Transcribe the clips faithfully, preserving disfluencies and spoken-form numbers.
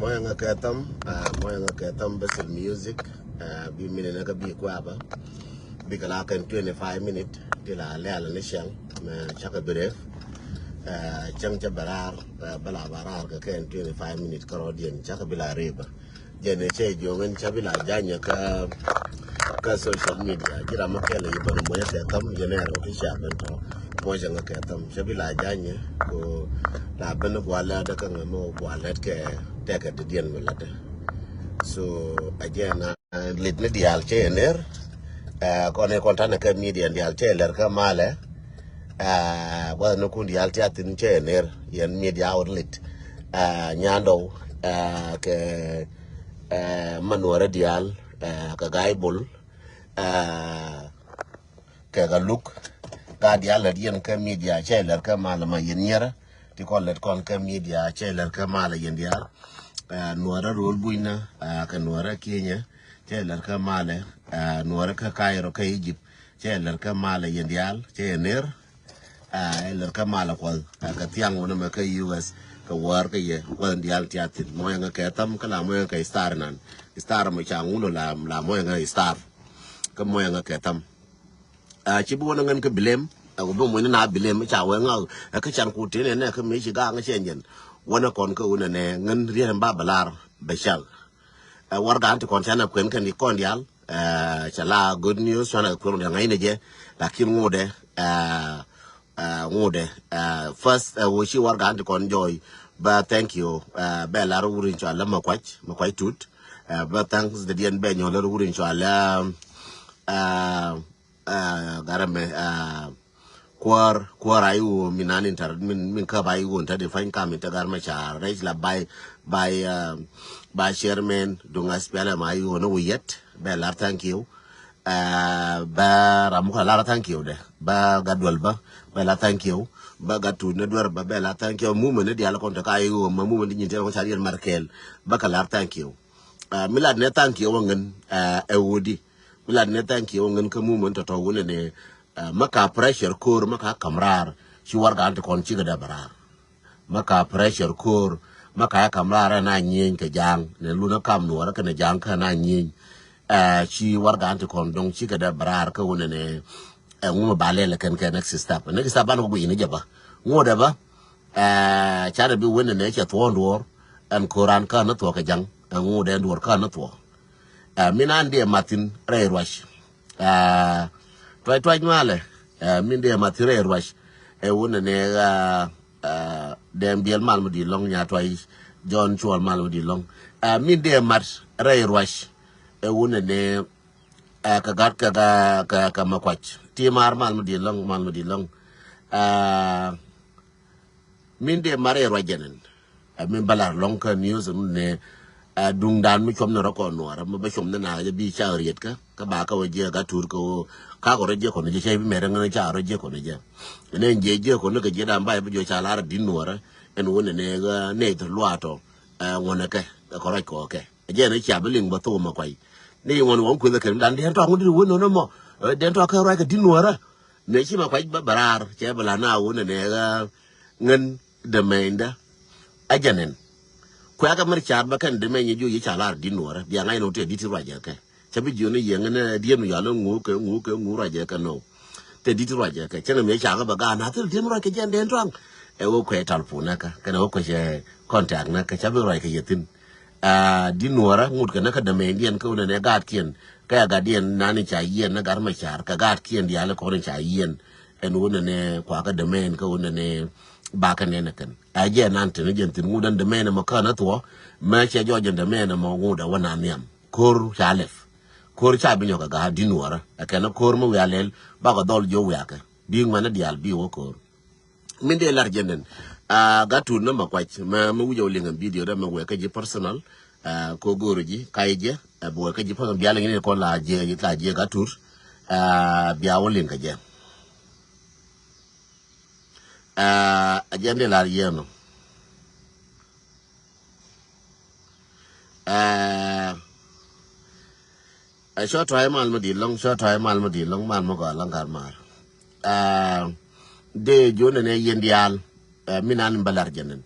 Mɔyɛ ŋa kɛ thäm, ah, mɔyɛ ŋa kɛ thäm bä thil music, ah, bi minit ni kä bi kuabä. Bikɛ la kɛn twenty five minute ti la lɛl ni cäŋ mɛ cakɛ bi rep. Ah, cäŋ cä bɛ raar, ah, bä la bä raar kɛ kɛn twenty five minute kärɔɔdiɛn cakɛ bi la rep. Jɛn cɛ jiɔŋ in cä bi la janyɛ kä kä social media. Ji̱ ram mi kɛl i̱ bän muɔ̱cä kɛ thäm jɛn ɛn rɔ ki cia ben tɔ. Muɔ̱cä ŋä kɛ thäm cä bi la janyɛ ko la ben gualɛ dä kä ŋä mi gualɛ kɛ tɛkɛ ti diɛn mi latɛ. So a jɛn a lit ni diaal cɛ yɛ ner. Kɔn i̱ kɔn tanɛ kɛ media diaal cɛ yɛ lɛr kä malɛ. Guath ni kun diaal ti a thin cɛ yɛ ner yɛn media outlet. Nyandɔw kɛ manuɔrɛ diaal kɛ gaibol kɛ ka luk ka diaal lät yɛn kä media cɛ lɛr kä mal ma yɛn nyɛrä ti kɔn lät kɔn kä media cɛ lɛr kä mal yɛn diaal. Nuɔrä rol bunyna kɛ nuɔrä kinyɛ cɛ lɛr kä mal nuɔrä kä Cairo kä Egypt cɛ lɛr kä mal yɛn diaal cɛ yɛ ner. Ɛ lɛr kä mal kuɔth kɛ thiaŋ wunä mɛ kä U S kɛ wäär kä yɛ kuɔth diaal ti a thin mɔyɛ ŋä kɛ thäm kä la mɔyɛ ŋä kɛ star nan star mɔ ca ŋun la la mɔyɛ ŋä star kä mɔyɛ ŋä kɛ thäm. Ci bi wunä ŋän kä bilem ɛ wä bi mɔyɛ na bilem ca wɛ ŋä ɛ kä can ku tin ɛ nɛ kä mi ci gaŋ cɛ nyɛn wunä kɔn kä wunä nɛ ŋän riet ba bɛ lar bɛ cak. Ɛ warɛga an ti kɔn canɛ kuɛn kɛn di kɔn dial. Ɛ cɛ la good news cuanɛ kuɛn di ŋa̱cnɛ jɛ lakin ŋudɛ ɛ ŋudɛ ɛ first ɛ wä ci warɛga an ti kɔn jɔy. Bä thank you ɛ bɛ lar wurin cua lä ma kuac ma kuac tut. Ɛ bä thanks the diɛn bɛ nyɔl lär wurin cua lä ɛ ɛ garɛ mɛ ɛ kuäär kuäär a iwuɔ min an intar min min käp a iwuɔ intar di fany kam intar gar ma car rɛc la bay bay ɛ bay chairman duŋ a spɛlɛ ma iwuɔ ni wuyɛt bɛ lar thank you. Ɛ bä ram mukɛ lar thank you dɛ bä gat duel bä bɛ lar thank you bä gat tuut ni duer bä bɛ lar thank you mumɛ ni dial kɔn te ka iwuɔ ma mumɛ ni nyin tɛn kɔn car yɛn mar kɛɛl bä kɛ lar thank you. Ɛ mi lat ni thank you wä ŋän ɛ ɛ wudi mi lat ni thank you wä ŋän kä mumɛ ni tɔtɔ wunɛ ni. Ɛ mä ka pressure ko̱r mä ka kam raar ci warɛga an ti kɔn cikɛ dee bɛ raar. Mä ka pressure ko̱r mä ka kam raar ɛn a nyieny kɛ ja̱a̱ŋ nɛ lunä kam nuɔrä kɛnɛ ja̱a̱ŋ kä ɛn a nyieny. Ɛ ci warɛga an ti kɔn do̱ŋ cikɛ dee bɛ raar kä wunɛ nɛ. Ɛ ŋumɛ ba lɛl kɛn kɛ next step next step an kɛ guic ni jɛ bä ŋuɔdɛ bä. Ɛ canɛ bi wunɛ nɛ cɛ thuɔ̱ɔ̱ŋ duɔ̱ɔ̱r ɛn ko̱r an kä ni thuɔ̱ɔ̱ kɛ ja̱ŋ ɛ ŋuɔdɛ ɛn duɔ̱ɔ̱r kä ni thuɔ̱ɔ̱. Ɛ min an diɛ mathin rɛy ruac. Ɛ tuac tuac malɛ ɛ min dee math rɛy ruac. Ɛ wunɛ nɛ ɛ dɛm biɛl mal mi di lɔŋ nya tuac. Jɔn cuɔl mal mi di lɔŋ ɛ min dee mat rɛy ruac. Ɛ wunɛ nɛ ɛ kɛ gat kɛ kɛ kɛ ma kuac ti mar mal mi di lɔŋ mal mi di lɔŋ. Ɛ min dee mat rɛy ruac jɛnɛn. Ɛ min bä lar lɔŋ kä news ni ɛ duŋdan mi cuɔm ni rɔ kɔn nuɔrä mi bä cuɔm ni na jɛ bi ca riet kä kä ba kä wä jiɛ gat tur kä wä ka kɔ rɔ jiɛ kɔn jɛ cɛ bi mɛrɛ ŋä ca rɔ jiɛ kɔn jɛ. Ni jɛ jiɛ kɔn kä jiɛ dan ba bi jɔ ca lar di nuɔrä ɛn wä ni ni ɛ ni luatɔ ɛ ŋɔnɛ kɛ ɛ kɔ rɔ kɔ kɛ jɛ ni ca bi liŋ bä thok ma kuay. Ni ŋɔn wä kueth kɛ dan den tɔ ŋun di wä nɔ mɔ den tɔ kɛ rɔ kɛ di nuɔrä. Ni ci ma kuay bä bä rar cɛ bä la na wä ni ni ɛ ŋän dämɛnydä. Ɛ jɛnɛn kuɛ kɛ mɛr car bä kɛn dämɛny jiu yi ca lar di nuɔrä bia ŋa̱c ni wä tɛ di ti ruacɛ kɛ. Cä bi jiö ni yɛ ŋän diɛn wial ni ŋu kɛ ŋu kɛ ŋu ruacɛ kɛ nɔ. Tɛ di ti ruacɛ kɛ cä ni mëë ca kɛ bä gaat na thil diɛn ruac kɛ jɛn dɛn tuaŋ. Ɛ wä kuɛ talpun nä kä kɛn ɛ wä kuɛ cɛ contact nä kä cä bi ruac kɛ yɛ thin. Ɛ di nuɔrä ŋut kɛ nä kä dämɛndiɛn kä wä nɛ nɛ gaatkiɛn. Kɛ ɛ gatdiɛn nani ca yiɛn nä gat mɛ car kɛ gaatkiɛn diaal kɔn ca yiɛn. Ɛn wä nɛ nɛ kuakä dämɛn kä wä nɛ nɛ bakä nɛn ɛ kɛn. Ɛ jɛ nan tini jɛn thin ŋut ɛn dämɛn ɛmɔ kän ɛ thuɔ mɛ cɛ jɔc ɛn dämɛn ɛmɔ ŋut ɛ wä nan nhiam. Ko̱r ca lɛp ko̱r ca bi nyɔk ɛ gaat di nuɔrä ɛ kɛn ɛ ko̱r mi wiaa lɛl bakɔ dhɔl jiɔ wiakɛ bi ŋuɛn ɛ diaal bi wä ko̱r. Min dee lar jɛn den. Aa, gat tuut namba kuac mɛ mi wi̱c ɛ wä liŋ ɛn video dɛ mɛ wɛɛkä ji̱ personal. Aa, ko go̱o̱rä ji̱ kay jɛ ɛ bi wɛɛkä ji̱ personal bia liŋ ni kɔn la jiɛ la jiɛ gat tuut. Aa, bia wä liŋ kä jɛ. Aa, a jɛn dee lar yɛn nɔ. Aa, Ɛ cɔ tɔ̱ mal mi di lɔŋ cɔ tɔ̱ mal mi di lɔŋ mal mi gɔaa lɔŋ gat maar. Ɛ dee juɔ̱n nɛ yɛn diaal. Ɛ mi nan bä lar jɛ nɛn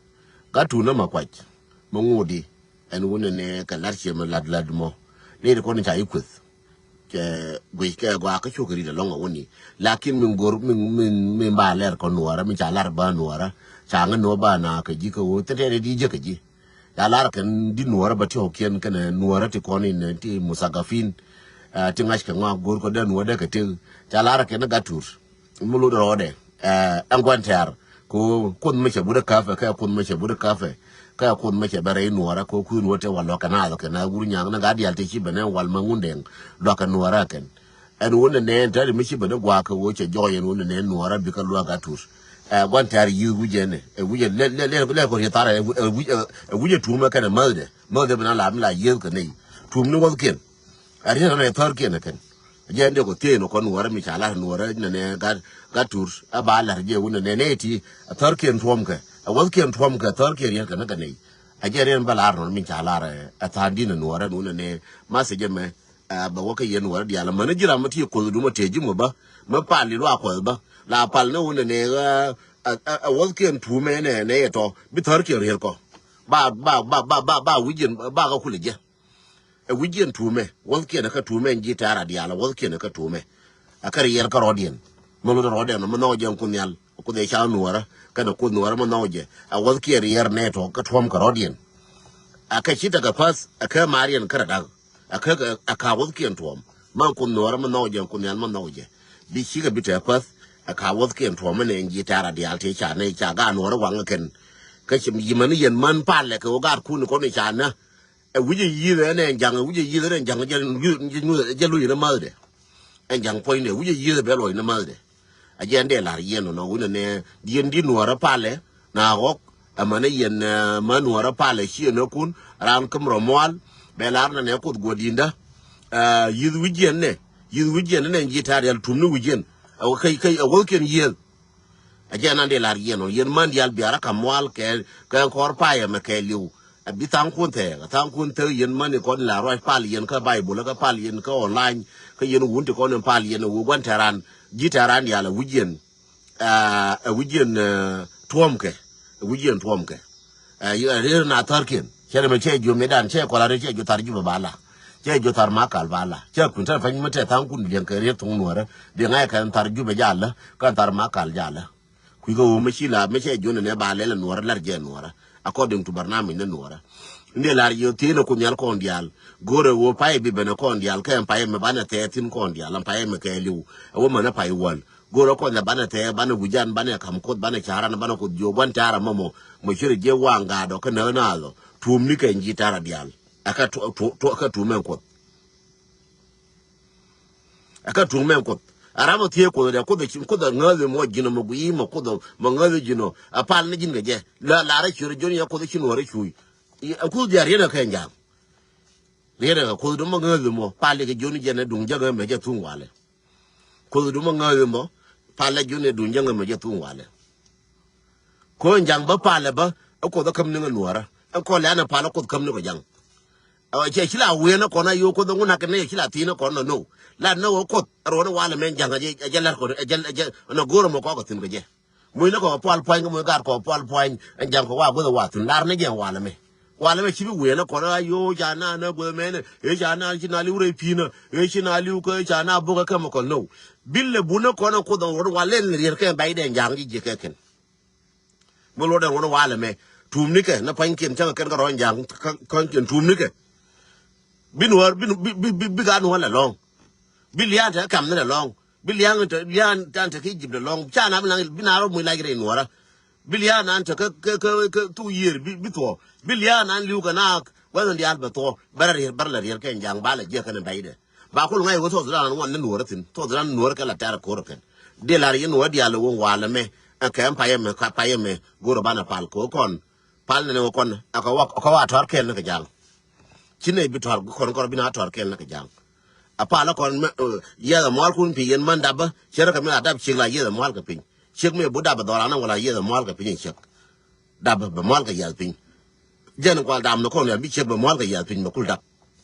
gat tuun nä ma kuac mi ŋuudi. Ɛn wunɛ nɛ kɛ lat ciɛ mi lat lat mɔ. Lɛ di kɔn ca yi kueth. Kɛ guic kɛ gɔaa kä cuk rit alɔŋ a wuni. Lakin min gor min min min ba lɛr kɔn nuɔra min ca lar ba nuɔra. Ca ŋä nuɔ ba na kɛ ji̱ kɛ wo tɛtɛ di jɛ kɛ ji̱. Ya lar kɛn di nuɔra ba ti hɔkiɛn kɛn nuɔra ti kɔn in ti musagafin. Ti ŋac kɛ ŋɔak gor kɔ dɛ nuɔra dɛ kɛ ti. Ca lar kɛn gat tur. Mi lot rɔɔdɛ ɛn gua̱n tɛ̈r. Ko kuoth mi cɛ but ɛ käpɛ kɛ kuoth mi cɛ but ɛ käpɛ. Kɛ kuoth mi cɛ bɛ rɛy nuɔrä ko kui̱n wä te wal luakä naath kɛ na wur nyaŋ ni gat dial te ci bɛ nɛ wal ma ŋun dɛŋ. Luakä nuɔrä kɛn. Ɛn wun ni nɛn tɛ̈ri mi ci bɛ ni gua̱a̱k kɛ wä cɛ jɔɔy ɛn wun ni nɛn nuɔrä bikɛ luakä tur. Ɛ gua̱n tɛ̈r yi̱th wi̱cɛ ni ɛ wi̱cɛ lɛ lɛ lɛ lɛ kɔ riɛ thar ɛ wi̱cɛ tuumɛ kɛn ɛ mäthdɛ mäthdɛ bi na la mi la yi̱th kɛ nɛy. Tuum ni wäthkiɛn. A riet nɛ thɔr kiɛn kɛn. A jɛ ndɛ kɔ thiee nɔ kɔn nuɔrɛ mi ca lar nuɔrɛ nɛ nɛ gat gat tur a ba lar jɛ wun nɛ nɛ ti a thɔr kiɛn tuɔm kɛ a wäth kiɛn tuɔm kɛ thɔr kiɛn riet kɛ nɛ kɛ nɛy. A jɛ riet ba lar nɔ mi ca lar a than di nɛ nuɔrɛ wun nɛ ma sɛ jɛ mɛ. A bɛ wä kɛ yɛn nuɔrɛ dial mɛ ni jiram mɛ ti koth dum a tee jim ba mɛ pal li lua koth ba la pal nɛ wun nɛ a wäth kiɛn tuumɛ nɛ nɛ yɛ tɔ bi thɔr kiɛn riet kɔ. Ba ba ba ba ba ba wi̱c yɛn ba ka kulɛ jɛ. Ɛ wi̱c yɛn tuumɛ wäthkiɛn kä tuumɛ ɛn ji̱ tɛ̈r a diaal ɛ wäthkiɛn kä tuumɛ. Ɛ kä riɛr kä rɔ̱diɛn mi lot rɔ̱diɛn mi nhɔk jɛ ɛn kuoth nhial kuoth ɛ ca nuɔɔrä kɛnɛ kuoth nuɔɔrä mi nhɔk jɛ. Ɛ wäthkiɛn riɛr nɛ tɔ̱ kä tuɔ̱m kä rɔ̱diɛn. Ɛ kä ci tekɛ päth ɛ kä mariɛn kä rɛ da̱k. Ɛ kä ɛ ka wäthkiɛn tuɔ̱m ma kuoth nuɔɔrä mi nhɔk jɛ ɛn kuoth nhial mi nhɔk jɛ. Bi cikɛ bi tɛ̈ päth ɛ ka wäthkiɛn tuɔ̱m mi nɛ ɛn ji̱ tɛ̈r a diaal tëë ca nɛ ca gaat nuɔɔrä waŋ ɛ kɛn. Kä ci yimɛn yɛn män palɛ kɛ wä gaatkun kɔn i̱ ca nä. Ɛ wi̱cɛ yi̱th ɛn ɛn ja̱ŋ ɛ wi̱cɛ yi̱th ɛn ɛn ja̱ŋ jɛ luc ni mäthdɛ. Ɛn ja̱ŋ puɔ̱nydɛ wi̱cɛ yi̱th ɛ bɛ luɔc ni mäthdɛ. A jɛ ɛn dee la̱r yɛn nɔ wunɛ nɛ diɛn di nuɔɔrä palɛ na ɣɔk. Ɛmɛnɛ yɛn män nuɔɔrä palɛ ciɛ nä kun raan käm rɔ mual. Bɛ la̱r nɛ nɛ kuoth guɔ di̱ndä. Yi̱th wi̱c yɛn nɛ yi̱th wi̱c yɛn nɛ ji̱ ta̱a̱ rial tum ni wi̱c yɛn. Ɛ wäkiɛn yi̱eth. A jɛ nan dee lar yɛn ɔ yɛn män diaal biarä ka mual kɛ kɛ kɔr payɛ mɛ kɛ liw. A bi thaŋkun thɛɛk a thaŋkun thɛɛk yɛn män ikɔn la ruac pal yɛn kä Baibul kä pal yɛn kä online. Kä yɛn wun ti kɔn in pal yɛn ɛ wee gua̱n tɛran ji̱ tɛran diaal a wi̱c yɛn. A wi̱c yɛn tuɔ̱mkɛ a wi̱c yɛn tuɔ̱mkɛ. Ɛ rir na thärkiɛn cɛ mɛ cɛ jiö metdan cɛ kɔla rir cɛ jiö thar Jubɛ ba la. Cɛ jiö thar Makal ba la cɛ kui̱n tɛr pɛny mi tɛ tha̱a̱ŋ kun liɛŋ kɛ rir thuŋ nuɔrä. Liɛŋ ayɛ kɛn thar Jubɛ jalä kɛn thar Makal jalä. Kui̱ kɛ ɣöö mi ci la mi cɛ jiö nɛ nɛ ba lɛl ɛ nuɔrä lar jɛ nuɔrä. According to barnamij ni nuɔrä. Ndɛ lar jiö thieen ɛ kun nhial kɔn diaal. Go̱rɛ ɣöö pay bi ben ɛ kɔn diaal kɛn pay mɛ banɛ thɛɛ thi̱n kɔn diaal ɛn pay mɛ kɛɛliw. Ɛ wä mɛn ɛ pay wäl. Go̱rɛ kɔn ɛ banɛ thɛɛ banɛ wi̱can banɛ kam kuoth banɛ ca̱ran banɛ kuoth jiö gua̱n ta̱a̱r ɛmɔ mɔ. Mɔ ci rɛ jiɛ waŋ gaatɔ kä näk naath ɔ tuum ni kɛn ji̱ ta̱a̱r ɛ diaal. Ɛ kä tuum ɛn kuoth. Ɛ kä tuŋ mɛn kuoth. A ram ɔ thiee kuoth dɛ kuoth ɛ kuoth ɛ ŋäth mɔ ji̱n ɔ mɔ guiy mɔ kuoth ɔ mɔ ŋäth ji̱n ɔ. A pal ni ji̱n kɛ jɛ la lar ɛ ciöt ɛ jiɔn yɛ kuoth ɛ ci nuɔɔr ɛ cuuc. Ɛ kuoth diaal riet ɛ kɛ ja̱a̱ŋ. Riet ɛ kɛ kuoth dɔ̱ŋ mɔ ŋäth mɔ pal ikɛ jiɔn jɛ nɛ duŋ jäk ɛ mɛ jɛ thuŋ walɛ. Kuoth dɔ̱ŋ mɔ ŋäth mɔ pal ɛ jiɔn ɛ duŋ jäk ɛ mɛ jɛ thuŋ walɛ. Ko ɛn ja̱ŋ bä palɛ bä ɛ kuoth ɛ käm ni ŋä nuɔrä ɛ kɔn lɛ an ɛ pal ɛ kuoth käm ni kɔ ja̱ŋ. Ɛ cɛ ci la wi̱i̱n ɛ kɔn a yo̱o̱ kuoth ɛ ŋun akɛ ni cɛ ci la thi̱i̱n ɛ kɔn nɔ no. La ni wä kuoth ɛ ruɔ̱n ɛ walɛ mɛ ɛn ja̱ŋ ɛ jɛ lɛr kɔn ɛ jɛ ɛ jɛ ɛn ɛ go̱o̱r ɛmɔ kɔk ɛ thi̱n kɛ jɛ. Muc ni kɔ pual pua̱ny kä muc gat kɔ pual pua̱ny ɛn ja̱ŋ kɔ wa guäth ɛ wa thi̱n lar ni jɛ ɛn walɛ mɛ. Walɛ mɛ ci bi wi̱i̱n ɛ kɔn a yo̱o̱ ca na nä guäth mɛnɛ ëë ca na ci na li̱w rɛy pi̱i̱nä ëë ci na li̱w kä ca na bok ɛ chemical no. Bil lɛ bun ɛ kɔn ɛ kuoth ɛ ruɔ̱n walɛ ni rier kɛ bɛy dɛ ɛn ja̱ŋ ji̱ ji̱ kɛ kɛn. Mi luɔt ɛn ɣɔn walɛ mɛ tuum nikɛ ni pa̱nykiɛn cäŋ kɛn kɛ rɔ̱ ja̱a̱ŋ kɔ̱nykiɛn tuum nikɛ. Bi nuɔ̱ɔ̱r bi bi bi bi bi ka nuɔ̱ɔ̱r lɛ lɔ̱ŋ. Bi lia̱a̱n te kam ni lɛ lɔ̱ŋ. Bi lia̱a̱n te lia̱a̱n te ki jip lɛ lɔ̱ŋ ca na bi na bi na rɔ muc lac rɛy nuɔ̱ɔ̱rä. Bi lia̱a̱n an te kä kä kä kä thuk yiëër bi bi thuɔ̱ɔ̱ bi lia̱a̱n an li̱w kɛ naak gua̱th in diaal bɛ thuɔ̱ɔ̱ bɛ rɛ riɛr bɛ rɛ lɛ riɛr kɛn ja̱a̱ŋ ba lɛ jiäk kɛn in bɛcdɛ. Ba kul ŋa̱c wä South Sudan ŋuan ni nuɔ̱ɔ̱rä thi̱n South Sudan nuɔ̱ɔ̱rä kɛ la tɛr ko̱r kɛn. Dee lar yɛn wä diaal wä walɛ mɛ ɛ kɛ payɛ mɛ ka payɛ mɛ go̱rɛ banɛ pal kɛ wä kɔn. Pal nɛnɛ wä kɔn ɛ kɛ wa tɔ̱r kɛn ni kɛ ja̱a̱ŋ. Ci nɛ bi tɔ̱r kɔn kɔn bi na tɔ̱r kɛn ni kɛ ja̱a̱ŋ. A pal kɔn mɛ yɛth ɛ mual kun pi yɛn män dapä cɛ rɛ kɛ mi la dap ciek la yɛth ɛ mual kɛ piny. Ciek mi bu dap ɛ dhɔran wala yɛth ɛ mual kɛ piny ciek. Dap bɛ mual kɛ yɛth piny. Jɛn kual dam ni kɔn ya bi ciek bɛ mual kɛ yɛth piny bɛ kul dap.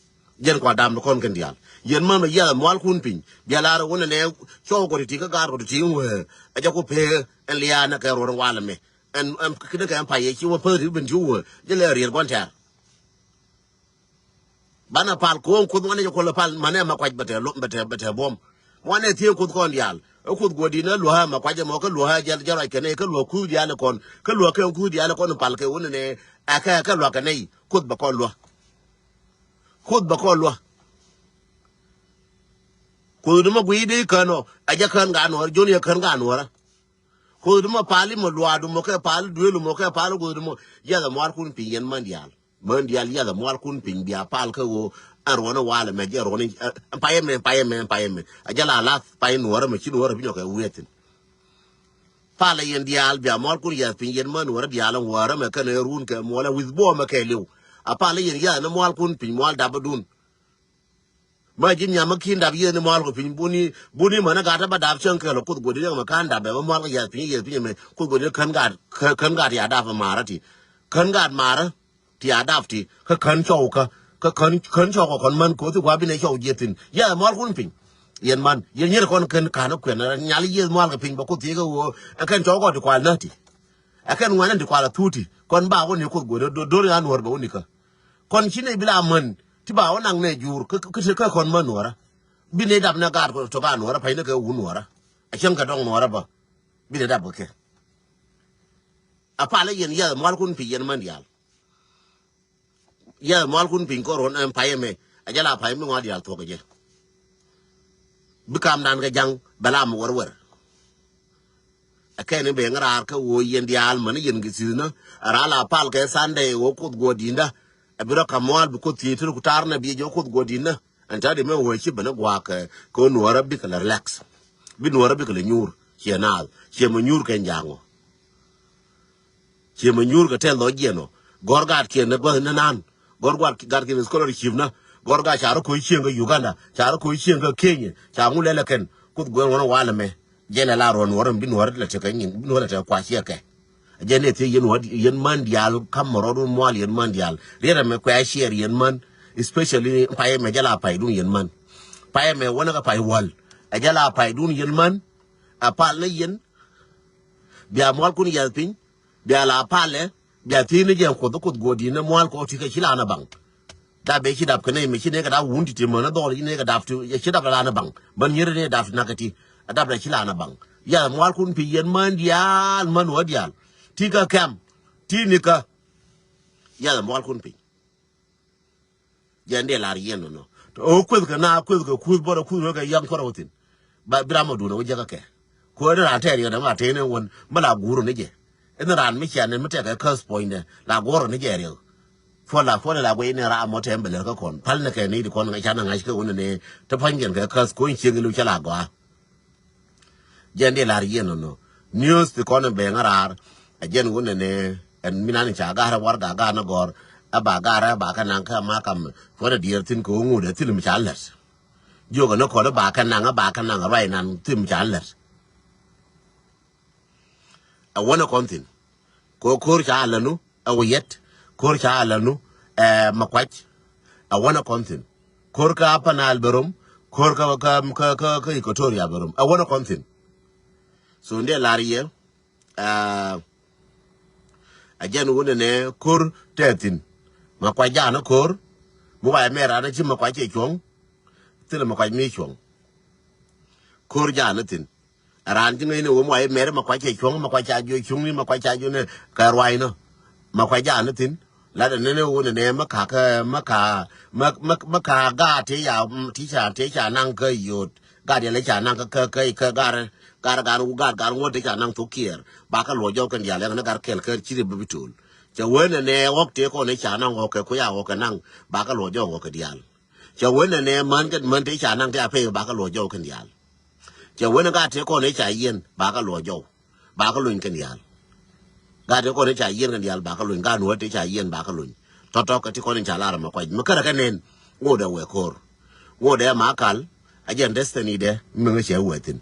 Jɛn kual dam ni kɔn kɛn diaal yɛn män bɛ yɛth mual kun piny bia lar wun nɛ cɔw kɔ ti ti kä gar kɔ ti ti wee. Ɛ jɛ ku pee ɛn liaar nɛ kɛ ruɔr walɛ mɛ ɛn ɛn kini kɛ ɛn pay yɛ ci wä päth ti ben ti wee jɛ lɛ riɛr guan tɛr. Banɛ pal ko̱o̱ŋ Kuoth ŋuanɛ jɛ kuɔl pal manɛ ma kuac bɛ tɛ lom bɛ tɛ bɛ tɛ buɔ̱m. Ŋuanɛ thiee Kuoth kɔn diaal. Ɛ Kuoth guɔ di̱n ɛ luäk ɛ ma kuac ɛmɔ kä luäk ɛ jɛl jɛl ruac kɛn ɛ kä luäk kuuth diaal ɛ kɔn. Kä luäk kɛn kuuth diaal ɛ kɔn pal kɛ wun ɛnɛ. Ɛ kɛ ɛ kɛ luäk kɛ nɛy Kuoth bɛ kɔn luäk. Kuoth bɛ kɔn luäk. Kuoth ni ma guiy dee kän ɔ ɛ jɛ kän gaa nuɔ̱ɔ̱rä jiɔn yɛ kän gaa nuɔ̱ɔ̱rä. Kuoth ni ma pal imɔ luaadu mɔ kɛ pal duel mɔ kɛ pal guoth ni mɔ. Yath ɛ mual kun piny yɛn man diaal. Män diaal yath ɛ mual kun piny bia pal kä ɣöö ɛn ruɔ̱n ɛ wal ɛmɛ jɛ ruɔ̱n ɛ payɛ mɛ payɛ mɛ payɛ mɛ. Ɛ jɛ la lath pay nuɔ̱ɔ̱rä mɛ ci nuɔ̱ɔ̱rä bi nyɔk kɛ wi̱i̱ thi̱n. Pal ɛ yɛn diaal bia mual kun yath piny yɛn män nuɔ̱ɔ̱rä diaal ɛn wäärä mɛ kɛn ɛ run kɛ muɔl ɛ wi̱th buɔɔmɛ kɛɛliw. A pal ɛ yɛn yath ni mual kun piny mual dap ɛ dun. Ma ji̱n nyam kä ki̱n dap yiëëth ni mual kɔ piny buni buni mänä gat tä ba dap cäŋ kɛl ɔ Kuoth guɔ̱di̱n yäŋ mɛ ka̱n dap bɛ bä mual kä yiath piny yiëëth piny ɛmɛ Kuoth guɔ̱di̱n kän gat kän gat ya dap marä ti. Kän gat marä ti a dap ti kä kän cɔw kä kä kän kän cɔw kɔ kɔn män kothi gua̱ binɛ cɔw jiëth thi̱n. Yiath mual kun piny. Yɛn man yɛn nyier kɔn kän ka̱n kuɛn nyal yiëëth mual kɛ piny bä Kuoth thiee kä ɣöö ɛ kɛn cɔw kɔ ti kual näti. Ɛ kɛn ŋuɛn ɛn ti kual a thuti kɔn ba wä ni Kuoth guɔ̱di̱n do̱r ya nuɔ̱ɔ̱r bɛ wä ni kä. Kɔn ci nɛy bi la män ti ba wä naŋ nɛ juur kä kä kä kɔn män nuɔrä. Bi nɛy dap nɛ gaat tɔ gaat nuɔrä pay ni kɛ wun nuɔrä. A cäŋ kɛ dɔŋ nuɔrä bä bi nɛy dap kɛ kɛ. A palä yɛn yath mual kun piny yɛn män diaal. Yath mual kun piny kɔr ɣän ɛn pay ɛmɛ. A jɛ la pay mi ŋɔa diaal thuɔk kɛ jɛ. Bi kamdan kɛ ja̱ŋ bɛ la mi wär wär. Ɛ kɛn i̱ ben raar kä ɣöö yɛn diaal mäni yɛn kɛ thi̱thni. Ɛ raar la pal kɛ Sunday ɣöö Kuoth guɔ di̱ndä. Ɛ bi rɔ ka̱m muaal bi Kuoth thiec ti rɔ ku ta̱r nɛ bi jɛ Kuoth guɔ di̱ndä. Ɛn ta̱a̱ di mɛ ɣöö ci ben i̱ gua̱a̱k kɛ ɣöö nuɔ̱ɔ̱rä bikɛ lɛ relax. Bi nuɔ̱ɔ̱rä bikɛ lɛ nyuur ciɛ naath ciɛ mɛ nyuur kɛ nja̱a̱ŋ ɔ. Ciɛ mɛ nyuur kɛ tɛl dhɔc jiɛn ɔ. Gɔr gaatkiɛn ni gua̱th ni nan. Gɔr gua̱th gaatkiɛn ni scholarship na. Gɔr gaat ca rɔ ko̱c cieŋ kä Uganda ca rɔ ko̱c cieŋ kä Kenya ca ŋu lɛl ɛ kɛn Kuoth guɛn ɣɔn walɛ mɛ. Jɛn ɛ la ruɔn nuɔrɛ mi bi nuɔrɛ lɛ tekɛ nyin bi nuɔrɛ lɛ tekɛ kuac ciɛ kɛ. Jɛn ɛ thiec yɛn wä yɛn man diaal kam mɛ rɔɔdun mual yɛn man diaal riɛt ɛmɛ kuɛ a ciɛɛr yɛn man. Especially payɛ mɛ jɛ la paydun yɛn man. Payɛ mɛ wänä kɛ pay wäl. Ɛ jɛ la paydun yɛn man. A pal ni yɛn. Bia mual kun yɛth piny. Bia la palɛ bia thiec ni jɛ Kuoth Kuoth guɔ di̱n ni mual kɔ ti kɛ ci la na baŋ. Dap bɛ ci dap kɛ nɛy mɛ ci nɛy kɛ dap wun ti ti män a dhɔl ci nɛy kɛ dap ti ci dap la na baŋ. Män nyeri nɛy dap ti nak kɛ ti a dap la ci la na baŋ. Yath mual kun pi yɛn män diaal män wä diaal. Ti kɛ kɛm ti ni kä. Yath mual kun pi. Jɛn dee lar yɛn nɔ nɔ. Ɔ kueth kɛ na kueth kɛ kuth bɔrɔ kuth nɔ kɛ yaŋ kɔrɔ wä thin. Ba bi ram mɔ dun a wä jɛ kä kɛ. Kuɛ ni ran tɛɛr yɛn dɛ ma tɛɛn ɛn wän ma la guur ni jɛ. Ɛn ran mi cian ni mi tɛk kɛ käth puɔ̱nydɛ la guɔr ni jɛ riɛk. Puɔl la puɔl la guɛ ni ram mɔ tɛɛn bɛ lɛr kä kɔn pal ni kɛ ni di kɔn ŋa̱c can ŋa̱c kɛ wä ni ni te puɔ̱ny kɛn kɛ käth kuɔny cieŋ ilu cɛ la gɔaa. Jɛn di lar yɛn nɔ nɔ. News ti kɔn in bɛŋ raar. A jɛn wun nɛnɛ ɛn mi nan ca gar war ga gar ni gɔr. A ba gar a ba ka naŋ ka ma kam. Kuɔn a dier thin ko ŋut a thin mi ca lɛt. Jiok a ni kɔn a ba ka naŋ a ba ka naŋ a ruac nan thin mi ca lɛt. A wun a kɔn thin. Ko kor ca lanu. Ɛ wä yɛt ko̱r ca lanu. Ɛ ma kuac. Ɛ wänä kɔn thin ko̱r kä Upper Nile bɛ rom. Ko̱r kä kä kä kä Equatoria bɛ rom ɛ wänä kɔn thin. So ndɛ lar yɛ. Ɛ a jɛn wunɛ nɛ ko̱r tɛ thin. Ma kuac jaanä ko̱r mi wa mɛ ran ci ma kuac cɛ cuɔ̱ŋ. Thilɛ ma kuac mi cuɔ̱ŋ. Ko̱r jaanä thin. Raan ji̱ ŋäcni wä muay mɛri ma kuac cɛ cuɔ̱ŋ ma kuac ca jiɔ cuŋni ma kuac ca jiɔ ni kɛ ruaynä. Ma kuac jaanä thin. Latdɛ nini wä ni nɛ ma kakä ma ka ma ma ma ka gaat ti ya ti ca ti ca naŋ kä yot. Gaat yɛlɛ ca naŋ kä kä kä kä gaat gaat gaat gaat gaat ŋuɔt ti ca naŋ thok kiɛɛr. Ba kä luɔ jɔw kɛn diaal yɛn ni gaat kɛl kä ci ri bi bi tol. Cɛ wä ni nɛ ɣɔk ti kɔn ni ca naŋ ɣɔk kɛ kuya ɣɔk kɛ naŋ ba kä luɔ jɔw ɣɔk kɛ diaal. Cɛ wen nɛ nɛ män kɛ män te ca naŋ te a pek ba kä luɔc jɔw kɛn diaal. Cɛ wen gat te kɔn i̱ ca yiɛn ba kä luɔc jɔw ba kä luny kɛn diaal. Gat te kɔn i̱ ca yiɛn kɛn diaal ba kä luny gat nuɔ̱t te ca yiɛn ba kä luny. Tɔtɔ kɛ ti kɔn in ca lar mɛ kuac mɛ kärɛ kɛ nɛn. Ŋot ɛ wɛ ko̱r ŋot ɛ ma kal. A jɛn destiny dɛ mi ŋä cɛ wɛ thin.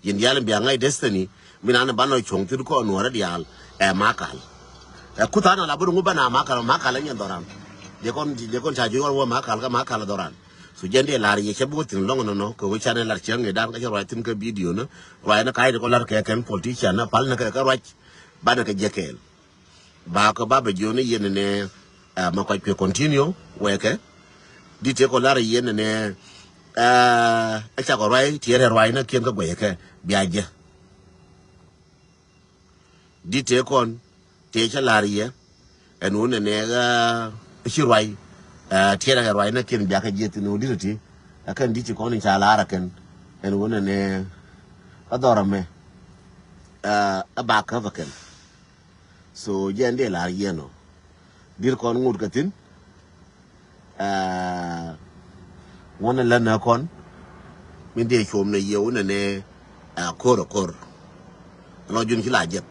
Yin diaal in bia ŋa̱c destiny mi nan in banɔ cuɔ̱ŋ thir kɔn nuɔrä diaal. Ɛ makal ɛ kuthan ala bä ruŋ bä na makal makal ɛ nyɛn dhɔran. Diɛ kɔn diɛ kɔn ca juɔr wä makal kä makal dhɔran. So jɛn diɛ lar yɛ cɛ bä wä thin lɔŋ nɔnɔ kɛ wä canɛ lar cɛ ŋɛ dan kä cɛ ruac thin kä video ni ruac ni ka̱c di kɔn lar kɛ kɛn politician ni pal ni kɛ kɛ ruac. Banɛ kɛ jɛ kɛɛl. Ba kɛ ba bɛ jiɔni yɛn ni ɛ ma kɔc kuɛ continue wɛ kɛ. Di tëë kɔn lar yɛn nɛ, ɛ cakɔ ruac tiɛɛr ɛ ruac nä kiɛn kä guɛcɛ kɛ bia jɛ. Di tëë kɔn tëë cä lar yɛ ɛn wun nɛ nɛ ɛ ci ruac, ɛ tiɛɛr ɛ ruac nä kiɛn bia kɛ jiɛ thin wun di ti ɛ kɛn di ti kɔn in ca lar ɛ kɛn ɛn wun nɛ nɛ ɛ dhɔr ɛmɛ ɛ ba käp ɛ kɛn. So jɛn dee lar yɛn ɔ dir kɔn ŋut kɛ thin. Aa, ŋuɔ̱n ɛ lät nä kɔn min dee cuɔm nɛ yɛ wun nɛ nɛ aa ko̱r ɛ ko̱r. Lɔ jun ci la jɛth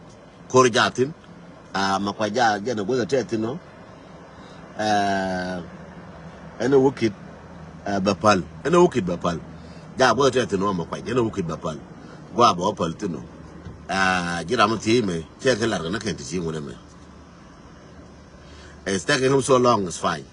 ko̱r ja thin. Aa, ma kua ja jɛn ɛ guäth ɛ tɛth thin ɔ. Aa, ɛn ɛ wä kit aa bɛ päl ɛn ɛ wä kit bɛ päl. Ja guäth ɛ tɛth thin ɔ ma kua jɛn ɛ wä kit bɛ päl. Gua bɛ wä päl thin ɔ. Aa, ji̱ ram ɛ thiec mɛ cɛ kɛ lar kɛ nä kɛn ti ci ŋun ɛmɛ. It's taking him so long, it's fine.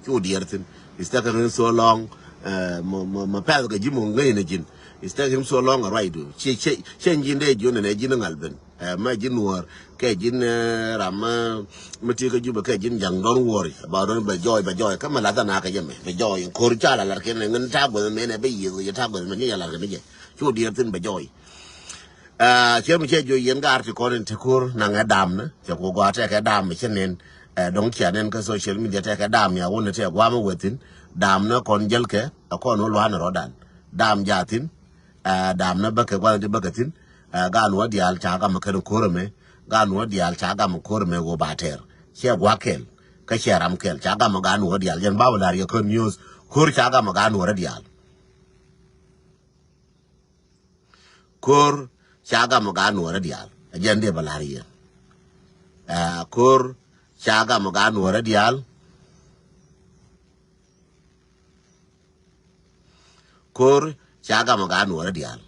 Cu diɛɛr thin. It's taking him so long. Ɛ, mɔ, mɔ, mɔ pɛth kɛ ji̱ mɔ ŋäcnɛ ji̱n. It's taking him so long, a ruacdu. Ciɛ, ciɛ, ciɛ ji̱n dee ji̱n nɛ ji̱n ŋal ben. Ɛ, mɛ ji̱n nuɔ̱ɔ̱r. Kɛ ji̱n, ɛ, ram mɛ, mɛ ti kä Jubɛ kɛ ji̱n ja̱ŋ, don't worry about, don't, bɛ jɔɔy, bɛ jɔɔy. Kä mɛ lath ana kɛ jɛ mɛ. Bɛ jɔɔy. Ko̱r ca la lar kɛn nɛ ŋän ta̱a̱ guɛth mɛ nɛ bɛ yiëth, yɛ ta̱a̱ guɛth mɛ ni yɛ lar kɛ ni jɛ. Cu diɛɛr thin bɛ jɔɔy. Aa, cɛ mi cɛ jiɔ yɛn gaat ti kɔn in ti ko̱r naŋɛ damnä cɛ ku gɔaa tɛkɛ dam mi cä nɛn. Ɛ, dɔ̱ŋ cia nɛn kä social media tɛkɛ dam ya wun tɛ guamä wethin. Damnä kɔn jälkɛ ɛ kɔn wä lua̱n rɔ̱dan. Dam jathin. Ɛ, damnä bäkɛ gua̱n ti bäkɛ thin. Ɛ, gan wä diaal ca gamɛ kɛn ko̱r ɛmɛ. Gan wä diaal ca gamɛ ko̱r ɛmɛ wä ba tɛr. Cɛ gua̱ kɛl kä cɛ ram kɛl ca gamɛ gan wä diaal jɛn ba wä lar yɛ kä news. Ko̱r ca gamɛ gan wä rɔ diaal. Ko̱r ca gamɔ gaa nuɔrä diaal. Ɛ jɛn dee bä la̱r yɛ. Ɛ, ko̱r ca gamɔ gaa nuɔrä diaal. Ko̱r ca gamɔ gaa nuɔrä diaal.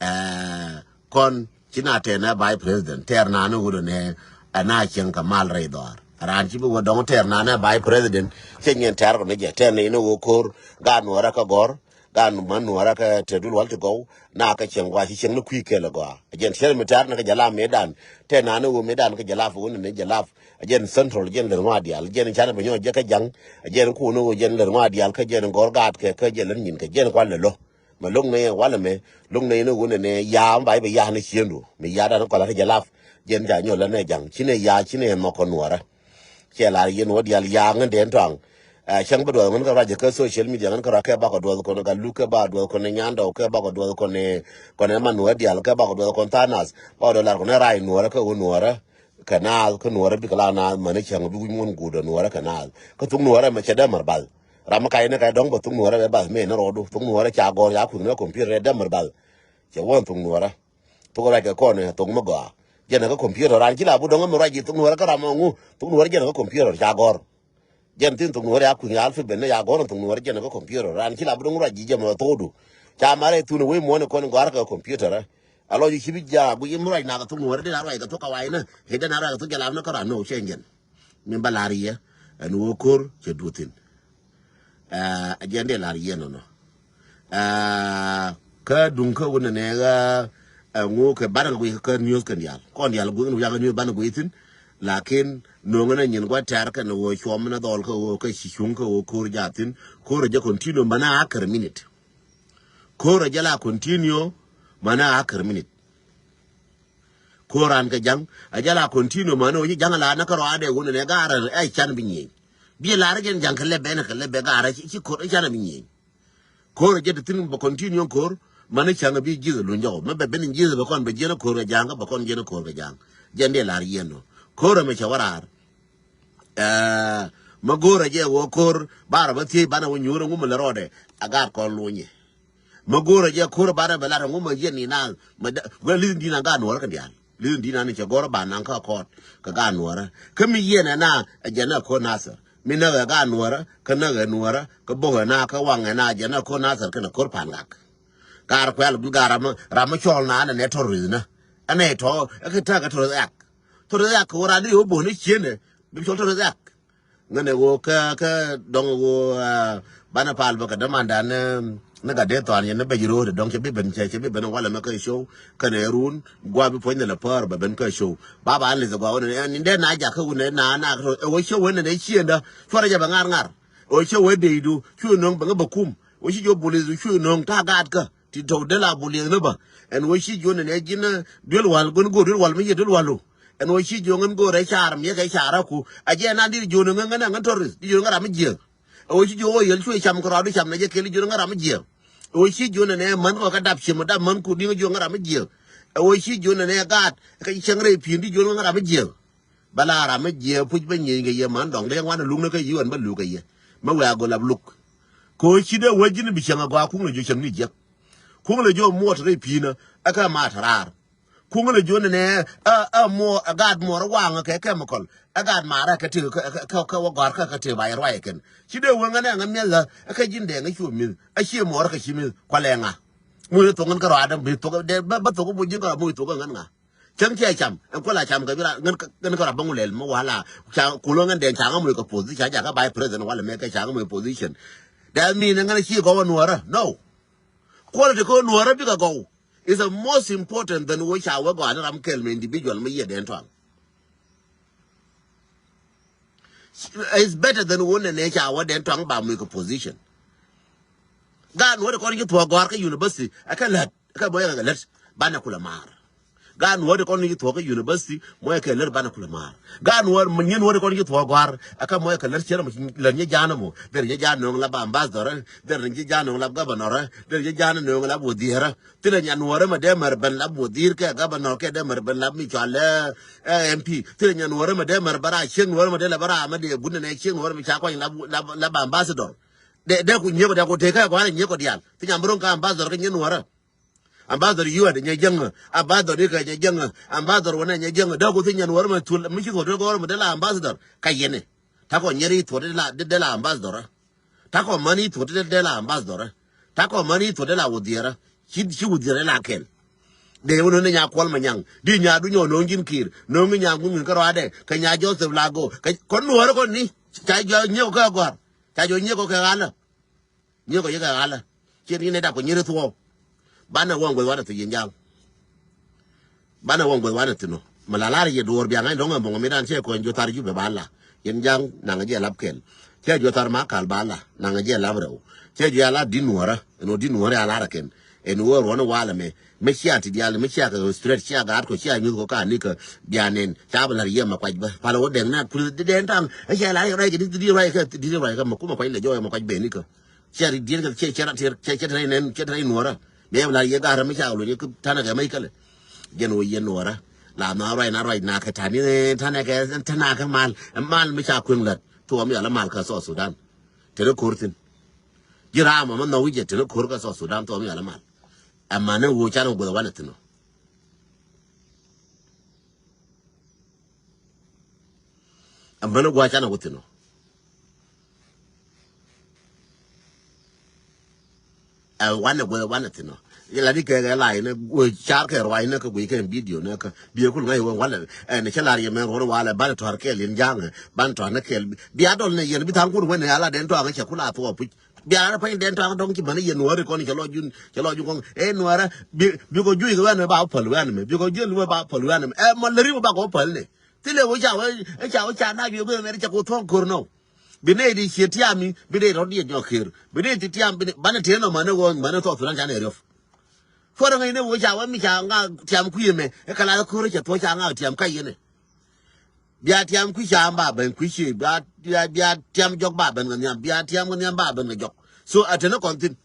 Ɛ, kɔn ci na tɛn ɛ vice president tɛr nani wudɛ nɛ ɛ na cieŋ kɛ mal rɛy dhɔaar. Raan ci bi wä dɔŋ tɛr nani ɛ vice president cɛ nyɛn tɛr kɔ ni jɛ tɛr ni ni wä ko̱r gaa nuɔrä kä gɔr. Gan ma nuɔrä kä te dul wal ti gɔw na kä cieŋ gɔaa ci cieŋ ni kui̱ kɛl gɔaa. Jɛn cɛr mi tɛr ni kä jalap medan te nani wä medan kä jalap wä ni jalap. Jɛn central jɛn lɛr ŋɔa dial jɛn canɛ bi nyɔk jɛ kä jaŋ. Jɛn kun wä jɛn lɛr ŋɔa dial kä jɛn gɔr gaat kɛ kä jɛn lɛr nyin kɛ jɛn kual lɛ lɔ. Ma loŋ ni walɛ mɛ loŋ ni ni wä ni ni yaam ba i̱ bi yaam ni ciendu mi yadan kɔla kä jalap. Jɛn ca nyɔk lɛ ni jaŋ ci ni yaa ci ni ɛn mɔkɔ nuɔrä. Cɛ lar yɛn wä dial yaŋ in den tɔaŋ. Ɛ, cäŋ bä duɔth ŋän kä ruac kä social media ŋän kä ruac kɛ bakɔ duɔth kɔn kä luk kɛ ba duɔth kɔn nyandɔ kɛ bakɔ duɔth kɔn kɔn man wä dial kɛ bakɔ duɔth kɔn thanas bakɔ duɔth lar kɔn rac nuɔrä kɛ wä nuɔrä. Kɛ naath kä nuɔrä bikɛ la naath mani cäŋ bi wi̱c muɔn guudɔ nuɔrä kɛ naath kä thuk nuɔrä mɛ cɛ dee mär bath. Ram mi kac ni kac dɔ̱ŋ bä thuk nuɔrä bɛ bath mɛ ni rɔɔdu thuk nuɔrä ca gɔr ya kui̱ ni computer dee mär bath. Cɛ wä thuk nuɔrä. Thok ruac kɛ kɔn ɛ thok mi gɔaa. Jɛn ɛ kä computer ran ci la bi dɔŋ mi ruac ji̱ thok nuɔrɛ kä ram ɛ ŋu thok nuɔrɛ jɛn ɛ kä computer ca gɔr. Jɛn thin thok nuɔrɛ ya kui̱ alphabet ni ya gɔr thok nuɔrɛ jɛn ɛ kä computer ran ci la bi dɔŋ ruac ji̱ jɛn ɛ thokdu. Ca marɛ thun ɛ wec muɔ̱n ɛ kɔn gɔar kɛ computer ɛ. A lɔ ji̱ ci bi jaak guic mi ruac nak ɛ thok nuɔrɛ di la ruac kɛ thok kawainä. Kɛ jɛn a ruac kɛ thok jɛ lam ni kä ran ni wä cɛ jɛn. Min ba lar yɛ ɛn wä ko̱r cɛ duɔth thi̱n. Ɛ jɛn dee lar yɛ nɔnɔ. Ɛ kä duŋ kä wä nɛnɛ ɣä ɛ ŋu kɛ banɛ kɛ guic kä news kɛn diaal kɔn diaal guic kɛn wiak news banɛ guic thi̱n. Lakin no̱ŋ nɛ nyin gua̱c tɛ̈r kɛn wä cuɔm nɛ dhɔl kä wä kä ci cuŋ kä wä ko̱r jathi̱n. Ko̱r ɛ jɛ continue manɛ akär minute. Ko̱r ɛ jɛ la continue manɛ akär minute. Ko̱r an kɛ ja̱ŋ a jɛ la continue mani wä ci ja̱ŋ a la na kä rɔadɛ wun nɛ gaarä ɛ can bi nyieny. Bi lar jɛn ja̱ŋ kɛ lɛbɛ nɛ kɛ lɛbɛ gaarä ci ko̱r ɛ can bi nyieny. Ko̱r ɛ jɛ ti thin bɛ continue ko̱r mani ca̱ŋ bi ji̱th luny jɔk mɛ bɛ ben ji̱th bɛ kɔn bɛ jiɛn ko̱r kɛ ja̱ŋ bɛ kɔn jiɛn ko̱r kɛ ja̱ŋ. Jɛn dee lar yɛn nɔ ko̱r ɛmɛ cɛ wä raar. Ɛ mɛ go̱o̱rä jɛ wä ko̱r barɛ bä thiec banɛ wä nyuurä ŋumɛ lɛ rɔɔdɛ a gaat kɔn lunyɛ. Mɛ go̱o̱rä jɛ ko̱r barɛ bɛ lat ŋumɛ yɛn ni naath mɛ guɛ li̱th di̱n a gaat nuɔrä kɛ diaal li̱th di̱n a ni cɛ go̱rä ba naŋ kä kɔɔt kɛ gaat nuɔrä kä mi yɛn ɛ na ɛ jɛ nɛ ko̱r nathɛr mi näk ɛ gaat nuɔrä kä näk ɛ nuɔrä kä bok ɛ na kä waŋ ɛ na jɛ nɛ ko̱r nathɛr kɛnɛ ko̱r pa̱n gak. Gaar kuɛl gul gaar ram mi cɔɔl na ɛn ɛ nɛ terrorist nä ɛn ɛ tɔ ɛ kɛ täk ɛ terrorist act. Terrorist act kɛ wä ran di wä bo̱o̱n ɛ cienɛ bi cɔl terrorist act. Ŋänɛ ɣöö kä kä dɔ̱ŋ ɣöö banɛ pal bä kɛ dämandan ni gat dee thɔan yɛn ni bɛc ro̱o̱dɛ dɔ̱ŋ cɛ bi ben cɛ cɛ bi ben walɛ mɛ kä show kɛnɛ run gua̱a̱ bi puɔ̱ny ni lɛ pär bɛ ben kä show. Ba ba an lith ɛ gua̱a̱ wä ni dee na jakä wun ɛ na na ɛ wä show wun ɛ ciendä cuarɛ jɛ bɛ ŋar ŋar. Ɣöö cä wee deidu cu nöŋ bɛ ŋä bɛ kum. Ɣöö ci jiɔ bulieth cu nöŋ ta̱a̱ gaatkä ti tɔ̱w dee la bulieth ni bä. Ɛn ɣöö ci jiɔ nɛnɛ ji̱n, eh, duel wal, gön go̱o̱r duel wal mi yɛ duel walu. Ɛn ɣöö ci jiɔ ŋän go̱o̱r ɛ car mi yɛ kɛ car aku. A jɛ nan di jiɔ nöŋ ŋän ŋän tourist, di jiɔ ŋän ram mi jiɛ. Ɛ ɣöö ci jiɔ ɣöö yɛl cu cam kɛ rɔɔdu cam nɛ jɛ kɛl jiɔ ŋän ram mi jiɛ. Ɛ ɣöö ci jiɔ nɛnɛ män kɔ kɛ dap ciem dap män ku di ŋä jiɔ ŋän ram mi jiɛ. Ɛ ɣöö ci jiɔ nɛnɛ gaat kɛ cieŋ rɛy pi̱i̱n di jiɔ ŋän ram mi jiɛ. Bä la ram mi jiɛ puc bä nyieny kɛ yɛ man dɔŋ dee ŋuan luk ni kä yiwen bä luk kɛ yɛ. Mi wɛ a gol ap luk. Ko ci dee wä ji̱n bi cieŋ a gɔaa kuŋ lɛ jiɔ cieŋ ni jiɛk. Kuŋ lɛ jiɔ muɔt rɛy pi̱i̱nä ɛ kä mat raar. Kuŋ lɛ jiɔ ni nɛ ɛ ɛ muɔ ɛ gaat muɔr waŋ kɛ chemical. Ɛ gaat marä kɛ ti kɛ kɛ kɛ wä gɔr kɛ kɛ ti ba yɛ ruay kɛn. Ci dee wä ŋä nɛ ŋä miɛl lä ɛ kä ji̱n dee ŋä ci wä mi̱th ɛ ci muɔr kɛ ci mi̱th kualɛ ŋa. Muc thok ŋän kä rɔadä bi thok dee bä thok bu ji̱n kä rɔ muc thok ŋän ŋa. Cäŋ cɛ cam ɛn kuala cam kɛ bi ra ŋän ŋän kɛ ra bäŋ lɛl mi wala ca kulo ŋän den ca ŋä moc kɛ position ca jakä vice president wala mɛ kɛ ca ŋä moc position. That mean ŋän ci gɔw a nuɔrä no. Quality kɛ nuɔrä bikɛ gɔw is the most important than wä ca wä gɔani ram kɛl mi individual mi yɛ den tuaŋ. It's better than wä nɛ nɛ ca wä den tuaŋ ba moc kɛ position. Gaat nuɔrä kɔn ci thuɔk gɔar kä university ɛ kɛ lät. Kä mɔyɛ kɛ lät banɛ kulɛ maar. Gaat nuɔ̱ɔ̱ri kɔn ni ci thuɔ̱k kä university mɔyɛ kɛ lät banɛ kulɛ maar. Gaat nuɔ̱ɔ̱ri mɛ nyin nuɔ̱ɔ̱ri kɔn ci thuɔ̱k gɔ̱a̱r. Ɛ kä mɔyɛ kɛ lät cierɛ mɔ lät nyɛ ja̱a̱n ɛmɔ. Dher nyɛ ja̱a̱n nööŋ la ambassador. Dher nyɛ ja̱a̱n nööŋ la governor. Dher nyɛ ja̱a̱n nööŋ la wudhiɛrä. Thilɛ nyan nuɔ̱ɔ̱ri mɛ dee mɛr ben la wudhiɛr kɛ governor kɛ dee mɛr ben la mi cɔal ɛ MP. Thilɛ nyan nuɔ̱ɔ̱ri mɛ dee mɛr bɛ ra ciek nuɔ̱ɔ̱ri mɛ dee la bɛ ra mɛ dee bun nɛ ciek nuɔ̱ɔ̱ri mɛ ca kuany la ambassador. Dee dee ku nyiek kɔ dee ku tëë kɛ kɔn nyiek kɔ diaal. Thi nyam bi ro̱ŋ kä ambassador kä nyin nuɔ̱ɔ̱rä. Ambassador yuɛ de nyɛ jäŋä. Ambassador ikɛ nyɛ jäŋä. Ambassador wänɛ nyɛ jäŋä. Dee ku thi nyɛ nuɔ̱ɔ̱rä mɛ thul mi ci thuɔ̱k dee gɔ̱rä mɛ dee la ambassador. Ka yɛnɛ. Takɔ nyɛri thuɔ̱k dee la dee la ambassador. Takɔ mani thuɔ̱k dee dee la ambassador. Takɔ mani thuɔ̱k dee la wudhiɛrä. Ci ci wudhiɛrä la kɛl. Dee wun ni nya kuɔl ma nyaŋ di nya du nyɔ no̱o̱ŋ ji̱n kiir no̱o̱ŋ nya ŋun ŋin kä rɔadɛ kɛ nya Joseph Lago kɛ kɔn nuɔ̱ɔ̱rä kɔn ni. Ca jɔ nyiek kɛ gɔ̱a̱r. Ca jɔ nyiek kɛ ɣalä. Nyiek kɔ yikɛ ɣalä. Ciɛ ni nɛ dap kɔ nyiri thuɔɔk. Banɛ wä ŋuɛth wanɛ thi Yen Ja̱a̱ŋ. Banɛ wä ŋuɛth wanɛ thi nɔ. Mɛ la lar yɛ duɔɔr biaŋ ɛn dɔ̱ŋ ɛmɔŋ mi dan ciɛ kɔny juɔth thar Jubɛ ba la. Yen Ja̱a̱ŋ naŋ jɛ lap kɛl. Ciɛ juɔth thar ma kal ba la naŋ jɛ lap rɛw. Ciɛ juɔth a la di nuɔrä ɛn ɣöö di nuɔrä a lar ɛ kɛn. Ɛn ɣöö ruɔ̱n ɛ walɛ mɛ. Mi cia ti diaal mi cia kɛ straight cia gaat kɔ cia nyuth kɔ ka nikä. Bia nɛn ca bi la̱r yiëë ma kuac bä pal ɣöö dɛŋ na kul di dɛn taŋ. Ɛ cia la̱r yɛ ruac kɛ di di ruac kɛ di ruac kɛ ma kumɛ kuac lɛ jɔɔc ma kuac ben nikä. Cia ri diɛn kɛ cia cia cia cia ria nɛn cia ria nuɔrä. Bia bi la̱r yiëë gaat rɛ mi ca kɛ luny kɛ tanɛ kɛ mec kälɛ. Jɛn ɣöö yiëë nuɔrä la na ruac na ruac na kɛ tani tanɛ kɛ tanɛ kɛ mal mal mi ca kueŋ lät. Thuɔɔm yɔl ɛ mal kä South Sudan. Teni ko̱r thin. Ji̱ raam ɔmɔ nhɔk wi̱cɛ teni ko̱r kä South Sudan thuɔɔm yɔl ɛ mal. Ɛmɛnɛ ɣöö canɛ guäth wanɛ thin ɔ. Ɛmɛnɛ gua̱a̱ canɛ wä thin ɔ. Ɛ wanɛ guäth wanɛ thin ɔ. Yɛ la di kɛ kɛ la inɛ gua̱a̱ car kɛ ruac inɛ kɛ guic kɛ video inɛ kɛ biɛ kul ŋa̱c wä walɛ. Ɛn cɛ lar yɛ mɛn ruɔn walɛ banɛ tɔ̱r kɛɛl Yen Ja̱a̱ŋ ɛ banɛ tɔ̱r ni kɛɛl. Bia dɔl nɛ yɛn bi tha̱a̱ŋ kun wä nɛ ala den tɔ̱a̱ŋ cɛ kul a thuɔɔk puc. Bia raan pa̱ny dɛn tɔ̱a̱ŋ dɔ̱ŋ ci män i̱ yɛ nuɔ̱ɔ̱ri kɔn i̱ cɛ lɔ jun cɛ lɔ jun kɔn ɛ nuɔ̱ɔ̱rä. Bi bi kɔ juic kɛ wɛn mɛ ba päl wɛn mɛ bi kɔ juic wɛ ba päl wɛn mɛ ɛ mɔ lɛ ri mɛ ba kɔ päl nɛ. Thilɛ wä ca wä ca wä ca na bi wä mɛ ri ca kɔ thuɔ̱ŋ ko̱r nɔ. Bi nɛ di ciɛ tiam i̱ bi nɛ rɔ̱ diɛ nyɔ ker bi nɛ ti tiam bi nɛ banɛ tiɛ nɔ män i̱ wä män i̱ thɔ thulan ca nɛ riɔp. Thuɔ̱rɛ ŋäc ni wee ca wee mi ca ŋa tiam kui̱ ɛmɛ ɛ kɛ la ko̱r cɛ thuɔ̱c ca ŋa tiam ka yɛn ɛ. Bia tiam kui̱ ca ba ben kui̱ ci bia bia bia tiam jɔk ba ben kɛ nhiam bia tiam kɛ nhiam ba ben kɛ jɔk. So a teni kɔn thin.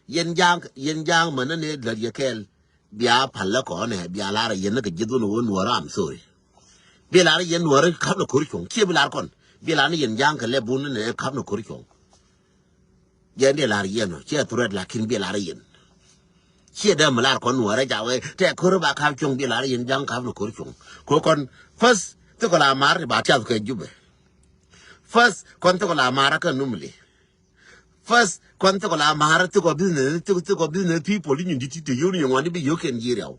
Yen Ja̱a̱ŋ Yen Ja̱a̱ŋ män ni lät yɛ kɛɛl. Bia pal lɛ kɔn ɛ bia lar ɛ yɛn ni kɛ ji̱th wun wun wä ram sorry. Bi lar ɛ yɛn wä ri kap ni ko̱r cuɔ̱ŋ ciɛ bi lar kɔn bi lar ni Yen Ja̱a̱ŋ kɛ lɛ bun ni nɛ kap ni ko̱r cuɔ̱ŋ. Jɛ ni lar yɛn ɔ ciɛ threat lakin bi lar yɛn. Ciɛ dee mi lar kɔn nuɔrɛ ca wee tɛ ko̱r ba kap cuɔ̱ŋ bi lar yɛn Ja̱a̱ŋ kap ni ko̱r cuɔ̱ŋ. Ko kɔn first thikɔ la mar ba tiath kɛ Jubɛ. First kɔn thikɔ la mar kɛ Numli. First kɔn thikɔ la mar thikɔ business thikɔ thikɔ business people di nyin di ti te yoni yɛ ŋuan di bi yio̱k kɛn ji̱ riaw.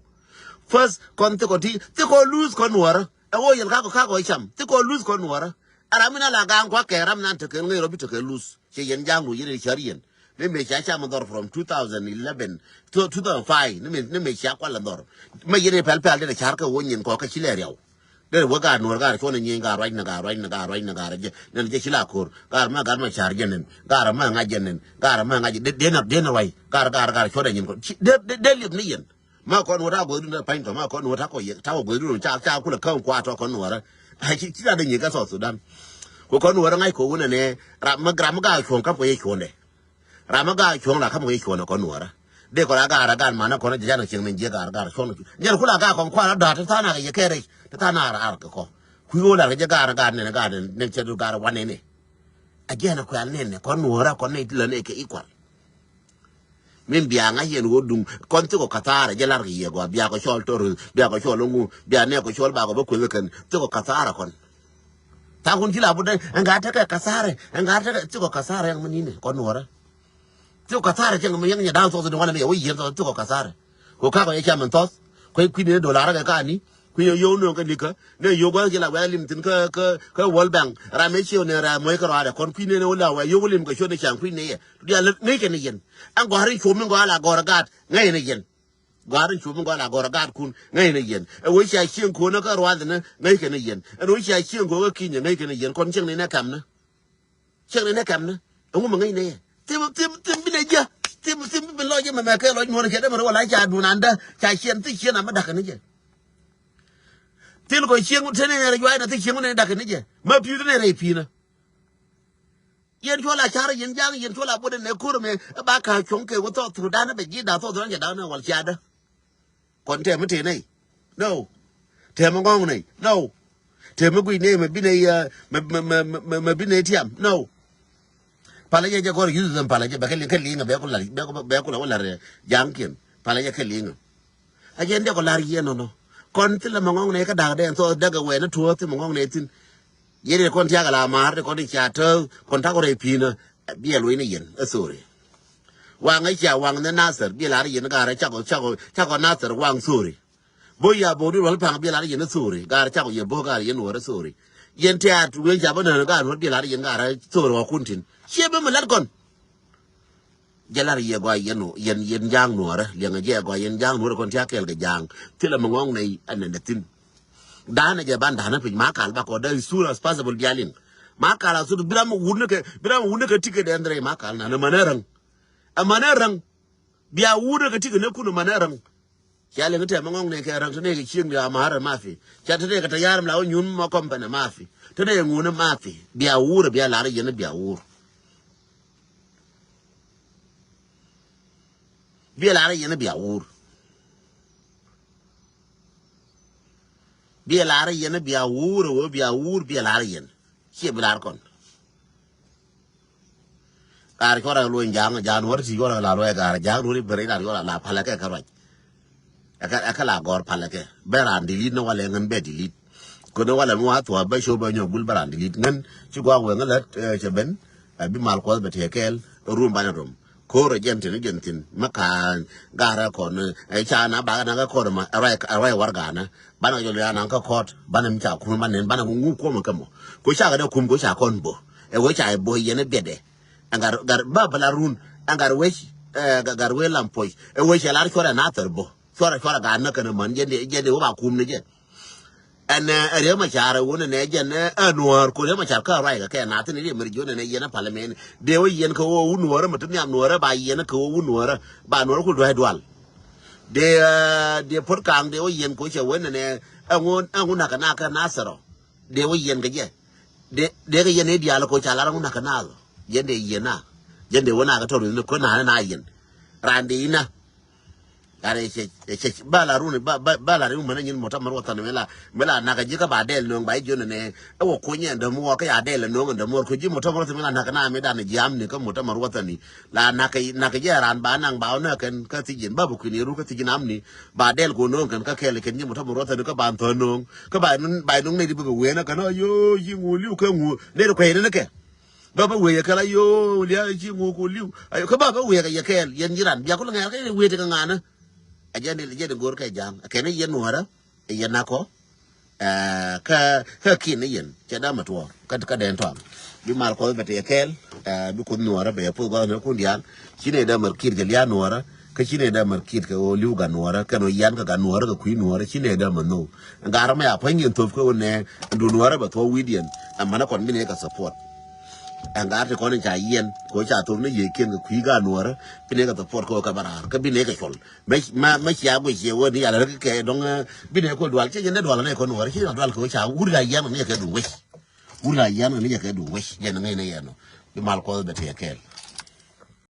First kɔn thikɔ ti thikɔ lose kɔn nuɔrɛ. Ɛ wä yɛl kakɔ kakɔ cam thikɔ lose kɔn nuɔrɛ. Ɛ ram mi na la ga̱a̱ŋ kuak kɛ ram nan tekɛ ŋäc rɔ bi tekɛ lose. Cɛ Yen Ja̱a̱ŋ du yɛn cär yɛn. Ni mëë ca cam dhɔr from two thousand eleven to two thousand five ni mëë ni mëë ca kual dhɔr. Mɛ yɛn pɛl pɛl dee car kɛ wä nyin kɔ kɛ ci lɛ riaw. Dee wä gaar nuɔr gaar cuɔn a nyieny gaar ruacnɛ gaar ruacnɛ gaar ruacnɛ gaar jɛ nɛn jɛ ci la ko̱r gaar ma gaar ma ca̱r jɛ nɛn gaar ma ŋa̱c jɛ nɛn gaar ma ŋa̱c jɛ dee nɛ ruac gaar gaar gaar cuɔn a nyin kɔn dee liep ni yɛn. Ma kɔn wä ta guɔth dun ta pany tɔ ma kɔn wä ta kɔ yɛ ta kɔ guɔth dun ca ca kulɛ käŋ kuat tɔ kɔn nuɔrä. Ci ta dee nyiek kä South Sudan. Kɔ kɔn nuɔrä ŋa̱c kɔ wun ɛnɛ ram mi gaar cuɔ̱ŋ kam kɔ yɛ cuɔ̱ndɛ. Ram mi gaar cuɔ̱ŋ la kam kɛ cuɔ̱n kɔn nuɔrä. Dee kɔn a gaar a gaar manä kɔn a jɛ janɛ cieŋ ni jiɛ gaar gaar cuɔ̱ŋ. Nyɛn kula gaar kɔn kuan a da̱a̱t ti tha̱a̱n a kɛ yɛ kɛ rɛc ti tha̱a̱n a raar kɛ kɔ. Kui̱ ɣöö lar kɛ jɛ gaar a gaar nɛn a gaar nɛn nɛn cɛ du gaar a wan nɛn ni. A jɛn a kuɛl nɛn ni kɔn nuɔrä kɔn ni ti lä ni kɛ i̱ kual. Min bia ŋa̱c yɛn ɣöö duŋ kɔn thikɔ kathara jɛ lar kɛ yɛ gɔaa bia kɔ cɔl tor bia kɔ cɔl ŋu bia nɛ kɔ cɔl ba kɔ bä kueth kɛn thikɔ kathara kɔn. Tha̱a̱ŋ kun ci la butdɛ ɛn gaa tekɛ kathara ɛn gaa tekɛ thikɔ kathara yɛn mi ni̱n kɔn nuɔrä. Thikɔ kathara cɛŋ mi yɛŋ nyɛ da̱a̱n thɔth ni wanɛ mi yɛ wä yieen thɔth thikɔ kathara. Kɔ kakɔ yɛ cam in thɔth kɔ kui̱ni ni dolar kɛ kani kui̱ni yɛ yio̱w nööŋ kɛ nikä ni yio̱w gua̱th ci la wɛ̈th lim thi̱n kä kä kä World Bank ram mi ciëw ni ram muɔ̱c kä rɔaadɛ kɔn kui̱ni ni wä la wɛ yio̱w lim kɛ cuɔ̱n ni ca̱ŋ kui̱ni yɛ. Diaal ni kɛ ni yɛn ɛn gɔ̱a̱r in cuɔ̱m mi gɔaa la gɔ̱r gaat ŋäc ni yɛn. Gɔ̱a̱r in cuɔ̱m mi gɔaa la gɔ̱r gaatkun ŋäc ni yɛn ɛ wä cia cieŋ ko̱n kä ruath ni ŋäc kɛ ni yɛn ɛn wä cia cieŋ ko̱n kä ki̱ny ŋäc kɛ ni yɛn kɔn cieŋ ni nɛ kɛm ni. Cieŋ ni nɛ kɛm ni. Ɛŋu mi ŋäc ni yɛ thim thim thim bi nɛ jiä. Thim thim bi lɔc jɛ mɛmɛ kɛ lɔc muɔ̱n kɛ dämɛ rɛ wala ca duun andä ca ciɛn thi ciɛn amä dakä ni jɛ. Thil kɔ cieŋ te ni nɛ rɛ juac na thi cieŋ ni dakä ni jɛ ma pi̱i̱ te ni rɛ pi̱i̱ na. Yɛn cuɔ la car yɛn ja̱a̱ŋ yɛn cuɔ la bot ɛn ɛ ko̱r ɛmɛ ɛ ba ka̱a̱c cuɔ̱ŋ kɛ wä thɔɔk thok da̱a̱n ɛ bɛ ji̱ da̱a̱n thɔɔk thok da̱a̱n cɛ da̱a̱n ɛ wal ciaadä. Kɔn tɛm mi tëë nɛy. No. Tɛm mi ŋɔ̱ŋ nɛy. No. Tɛm mi guic nɛy mɛ bi nɛy mɛ bi nɛy tiam. No. Palä jɛ jɛ gɔr yuth them palä jɛ bɛ kɛ liŋ kɛ liŋ bɛ ku la bɛ ku la wä la rɛ ja̱a̱ŋ kiɛn palä jɛ kɛ liŋ. A jɛ ndɛ kɔ lar yɛ nɔnɔ kɔn thilɛ mɛ ŋɔŋ nɛ kä da̱k dɛ ɛn thɔɔth däk ɛ wɛɛ ni tuɔɔth thilɛ mɛ ŋɔŋ nɛ thi̱n. Yɛn yɛ kɔn tiak ala maar ti kɔn ti cia tääk kɔn tak rɛy pi̱i̱nä. Biɛ luɔ̱c ni yɛn ɛ thori. Waŋ ɛ cia waŋ ni Nathir biɛ lar yɛn gaarä cakɔ cakɔ cakɔ Nathir waŋ thori. Bo̱ ya bo̱ di ruɔl paŋ biɛ lar yɛn ɛ thori gaarä cakɔ yɛ bo̱ gaarä yɛn nuɔrä thori. Yɛn tɛ̈t wee ca bä nään gaarä nuɔr biɛ lar yɛn gaarä thori wä kun tin ciɛ bä mi lat kɔn. Jɛ lar yɛ gɔaa yɛn yɛn yɛn ja̱a̱ŋ nuɔrä liɛŋɛ jɛ gɔaa yɛn ja̱a̱ŋ nuɔrä kɔn tiak kɛɛl kɛ ja̱a̱ŋ. Thilɛ mi ŋɔŋ nɛy ɛn nɛn dɛ thi̱n. Da̱a̱n ɛ jɛ ban da̱a̱n ɛ piny ma kal bakɔ dee is soon as possible bia liŋ. Ma kal a thut bi ram wut ni kɛ bi ram wut ni kɛ tikɛ dɛn dɛ rɛy ma kal nan ɛ män ɛ räŋ. Ɛ män ɛ räŋ. Bia wut ni kɛ tikɛ ni kun ɛ män ɛ räŋ. Cia liŋ tɛm ŋɔŋ ni kɛ räŋ te ni kɛ cieŋ bia ma̱a̱r ɛ mafi cia te ni kɛ te ya̱r mi la wä nyun mɔ kɔmpɛn ɛ mafi te ni kɛ ŋun ɛ mafi bia wur ɛ bia lar ɛ yɛn ɛ bia wur. Biɛ lar yɛn bia wur. Biɛ lar yɛn bia wur wä bia wur biɛ lar yɛn. Ciɛ bi lar kɔn. Kar cuɔrɛ luny ja̱a̱ŋ ja̱a̱ŋ wär ti cuɔrɛ la luɔy kar ja̱a̱ŋ duɔri beri la cuɔrɛ la palɛ kɛ kɛ ruac. Ɛkä ɛkä la gɔr palɛ kɛ bɛ ran dilit ni walɛ ŋän bɛ dilit. Kön ni walɛ mi wa thuɔ bɛ show bɛ nyɔk gul bɛ ran dilit ŋän ci gua̱a̱k wee ŋän lät cɛ ben. Ɛ bi mal kuɔth bɛ tiɛ kɛɛl rum banɛ rom. Ko̱r ɛ jɛn tin ɛ jɛn thin mi ka̱a̱n ga̱rɛ kɔn ɛ ca na bakɛ na kɛ kɔn ma ɛ ruac ɛ ruac warɛgaknä. Banɛ jɔl ya naŋ kä kɔt banɛ mi ca kum banɛ banɛ ŋu kuɔmɛ kɛ mɔ. Ko ca kɛ dee kum ko ca kɔn bo̱ ɛ wee ca bo̱ yɛn ɛ biɛtdɛ. Ɛn gat gat ba bä la run ɛn gat wec ɛ gat wec lam puɔc ɛ wec cɛ lar cuɔrɛ na thɛr bo̱ cuɔrɛ cuɔrɛ gat nä kɛn män jɛn di jɛn di wä ba kum ni jɛ. Ɛn ɛ riek ma car ɛ wun ɛnɛ jɛn ɛ nuɔɔr ko riek ma car kä ruac kɛ kɛ na thin ri mɛr jion ɛnɛ yɛn ɛ pal mɛn. Dee wä yɛn kɛ wä wun nuɔɔr mɛ ti nhiam nuɔɔr ba yɛn kɛ wä wun nuɔɔr ba nuɔɔr ku duac dual. Dee dee puɔt kaŋ dee wä yɛn ko cɛ wen ɛnɛ ɛŋu ɛŋu nakä nakä na thɛrɔ. Dee wä yɛn kɛ jɛ. Dee dee kɛ yɛn i̱ diaal ko ca lar ŋun nakä naath. Yɛn dee yɛn na. Yɛn dee wä nakä tɔr ni ko nakä na yɛn. Raan dee ina. Raan dee cɛ cɛ ba la run ba ba ba la run mɛn nyin mɔta mɛr wä than mɛ la mɛ la nakä ji̱ kä ba dɛɛl no̱o̱ŋ ba i̱ jiön nɛ. Ɛ wä kunyɛ ɛn dämuɔr kä ya dɛɛl no̱o̱ŋ ɛn dämuɔr ko ji̱ mɔta mɛr wä than mɛ la nakä na mɛ dan jiam ni kä mɔta mɛr wä than ni. La nakä nakä jɛ raan ba naŋ ba wä nä kɛn kä thi̱ji̱n ba bä kui̱n iru kä thi̱ji̱n amni. Ba dɛɛl ko no̱o̱ŋ kɛn kä kɛɛl kɛn ji̱ mɔta mɛr wä than ni kä ba thä no̱o̱ŋ. Kä ba nun ba nun ne di bä wee na kɛn a yoo yi ŋu liu kɛ ŋu ne di kuɛy ni kɛ. Ba bä wee kɛ la yoo lia yi ŋu ku liu. Ayo kä ba bä wee kɛ yɛ kɛɛl yɛn ji̱ ran bia kul ŋɛɛr kɛ wee ti kɛ ŋanä. A jɛ ni jɛ ni go̱o̱r kɛ ja̱a̱ŋ kɛn yɛn nuɔrä. Yɛn na kɔ. Kä kä kin ni yɛn cɛ dam a tuɔɔr kä kä dɛn tɔam. Bi mal kɔth bɛ ti yɛ kɛɛl. Bi kuth nuɔrä bɛ yɛ puth gɔth ni kun diaal. Ci ni dam a kir kɛ lia nuɔrä. Kä ci nɛ dee mär kit kɛ ɣöö li̱w gat nuɔ̱ɔ̱rä kɛn ɣöö yian kɛ gat nuɔ̱ɔ̱rä kɛ kui̱ nuɔ̱ɔ̱rä ci nɛ dee mär nhök. Ɛn gat rɔ mɛ a pua̱ny yɛn thöp kɛ ɣöö nɛ ɛn du nuɔ̱ɔ̱rä bɛ thuɔ̱k wi̱i̱diɛn. Ɛn mänä kɔn bi nɛ kɛ support. Ɛn gat ti kɔn in ca yiɛn kɛ ɣöö ca thöp ni yiëëkiɛn kɛ kui̱ gat nuɔ̱ɔ̱rä bi nɛ kɛ support kɛ ɣöö kɛ bä raar kä bi nɛ kɛ cuɔl. Mɛ mɛ mɛ cia guic ciɛ ɣöö ni yal rɛ kɛ dɔŋ. Bi nɛ kɛ dual cɛ yɛn dee dual nɛ kɔn nuɔ̱ɔ̱rä ci dual kɛ ɣöö ca wur la yian ni yɛ kɛ du wec. Wur la yian ni yɛ kɛ du wec yɛn ŋäc ni yɛn ɔ. Bi mal kuɔth bɛ tiɛ kɛɛl.